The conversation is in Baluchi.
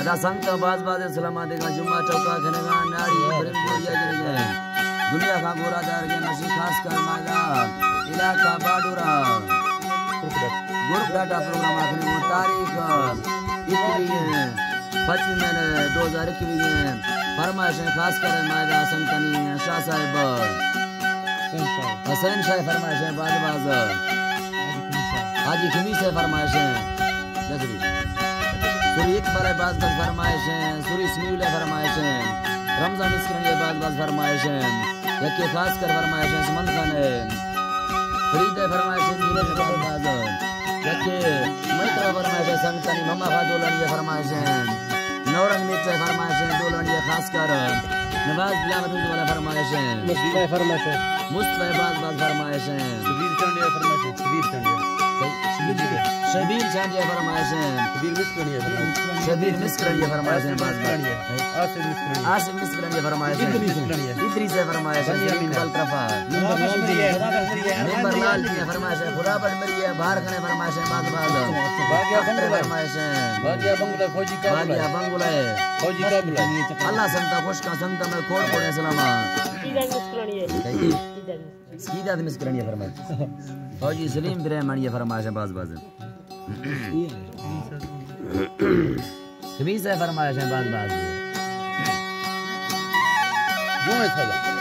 دا سنگت باز باز سلام دیگا، جمعہ چوکا کھنگا، ناڑی بریم جوڑیا جنگا، دنیا کا گورا دار گے نشی، خاص کر مالا علاقہ باڈورا، گروپ ڈاٹا پروگرام آخری وہ تاریخ اکوی، پچیس مئی دو ہزار اکوی۔ فرمائشیں خاص کر مالا سنگتنی شاہ صاحب، حسین شاہ فرمائشیں باز باز، حاجی خمیس فرمائشیں، سوری اقبال ءِ باز باز فرمائش ایں، سوری سمیول ءِ فرمائش ایں، رمضان اسکرانی ءِ باز باز فرمائش ایں، یکے خاص کر فرمائش ایں سمند خان ءِ، فرید ءِ فرمائش ایں، دین ءِ باز باز، یکے ملک ءِ فرمائش ایں، سنگتانی مما خان دولانی ءِ فرمائش ایں، نورنگ میت ءِ فرمائش ایں، دولانی ءِ خاص کر نواز بلال محمود والا فرمائش ایں۔ مصطفی فرمائش ایں۔ مصطفی باز باز فرمائش ایں۔ شبیر چانڈیا فرمائش ایں۔ شبیر چانڈیا۔ شبیر چانڈیا فرمائش ایں۔ شبیر مسکرانی فرمائش ایں۔ شبیر مسکرانی فرمائش ایں باز باز۔ آصف مسکرانی۔ آصف مسکرانی فرمائش ایں۔ ادریس مسکرانی۔ ادریس فرمائش ایں۔ بنیامین۔ اقبال طرفا۔ ممبر لال جی فرمائش ایں۔ خدا بڑ مری ایں۔ بار کنے فرمائش ایں باز باز۔ باگیا بنگلہ۔ فرمائش ایں۔ باگیا بنگلہ فوجی کابل۔ باگیا بنگلہ۔ فوجی کابل۔ اللہ سنتا خوش کا سنتا میں کوڑ کوڑے سلاما۔ سکیداد مسکرانی ہے۔ سکیداد مسکرانی ہے۔ سکیداد مسکرانی ہے فرمائش۔ فوجی سلیم برہمانی ہے فرمائش ہے باز باز۔ سمیس ہے فرمائش ہے باز باز۔ جو ہے سدا۔